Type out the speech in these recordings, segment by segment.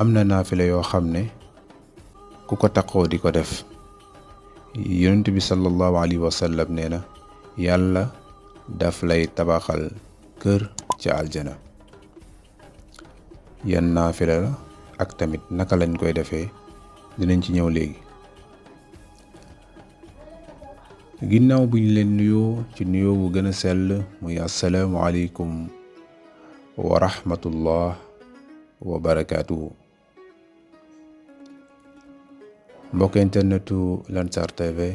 am na naafila yoo xam ne ku ko taqoo di ko def yonent bi sallallahu alayhi wa sallam nee na yàlla daf lay tabaxal kër ci aljana. yan naafila la ak tamit naka lañ koy defee dinañ ci ñëw léegi. ginnaaw bu ñu leen nuyoo ci nuyoo bu gën a sell muy assalaamu aleykum wa rahmatullah wa barakaatuhu. mbokk internetu Lansar TV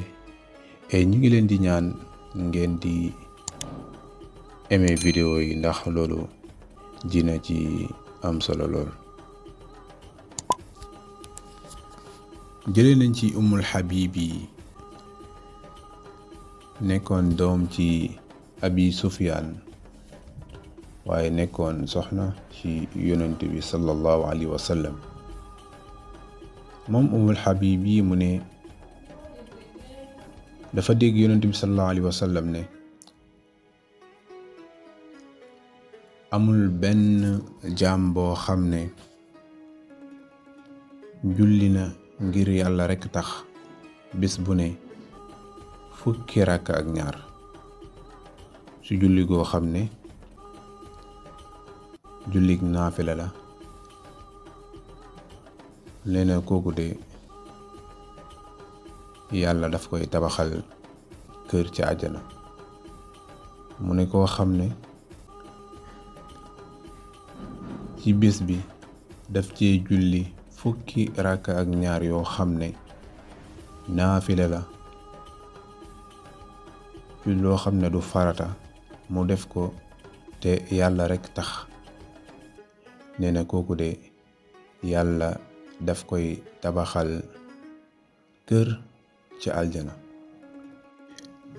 ñu ngi leen di ñaan ngeen di aimer vidéo yi ndax loolu dina ci am solo lool. jëlee nañ ci Ummul Habibi nekkoon doom ci Abi Sufyaan waaye nekkoon soxna ci yonent bi sallallahu alayhi wa sallam. moom Ummul Habibi mu ne dafa dégg yonent bi sallallahu alayhi wa sallam ne amul benn jaam boo xam ne julli na ngir yàlla rekk tax bés bu ne fukki rakk ak ñaar su julli goo xam ne jullig naafila la nee na kooku de yàlla daf koy tabaxal kër ci àjjana. mu ne koo xam ne ci bés bi daf cee julli fukki rakk ak ñaar yoo xam ne naafila la ci loo xam ne du farata mu def ko te yàlla rekk tax nee na kooku de yàlla daf koy tabaxal kër ci aljana.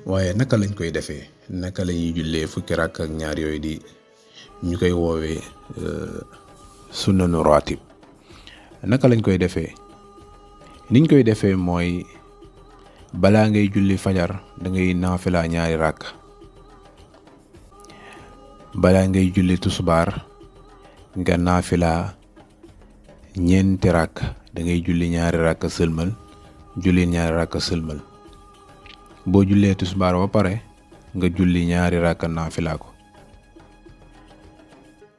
waaye naka lañ koy defee naka lañuy jullee fukki rakk ak ñaar yooyu di ñu koy woowee sunnanu raatib. naka lañ koy defee niñ koy defee mooy balaa ngay julli fajar dangay naafila ñaari rakk. balaa ngay julli tusbaar nga naafila ñeenti rakk dangay julli ñaari rakk sëlmal julli ñaari rakk sëlmal. boo jullee tusbaar ba pare nga julli ñaari rakk naafila ko.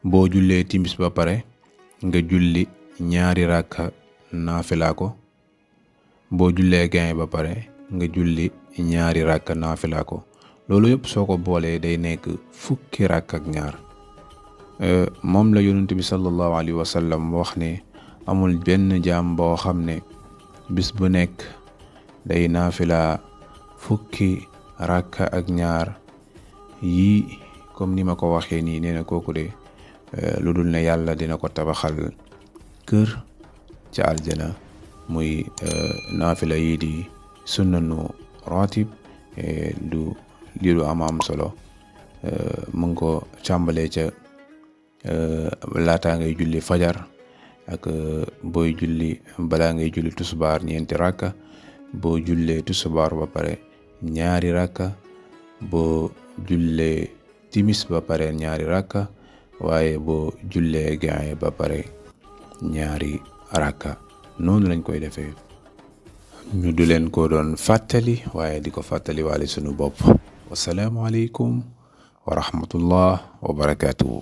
boo jullee timis ba pare nga julli ñaari rakk naafila ko. boo jullee gaye ba pare nga julli ñaari rakk naafila ko. loolu yëpp soo ko boolee day nekk fukki rakk ak ñaar. moom la yonent bi sallallahu alayhi wa sallam wax ne amul benn jaam boo xam ne bis bu nekk day naafila fukki rakk ak ñaar yii comme ni ma ko waxee nii nee na kooku de lu dul ne yàlla dina ko tabaxal kër ci aljana. muy naafila yii di sunnanu ratib du lii du am solo. mu ngi ko càmbalee ca laataa ngay julli fajar ak booy julli balaa ngay julli tusbaar ñeenti rakka. boo jullee tusbaar ba pare ñaari rakka. boo jullee timis ba pare ñaari rakka. waaye boo jullee gaye ba pare ñaari rakka. noonu lañ koy defee. ñu du leen ko doon fàttali waaye di ko fàttali waale sunu bopp. wasalaamu aleykum wa rahmatullah wa barakaatuhu.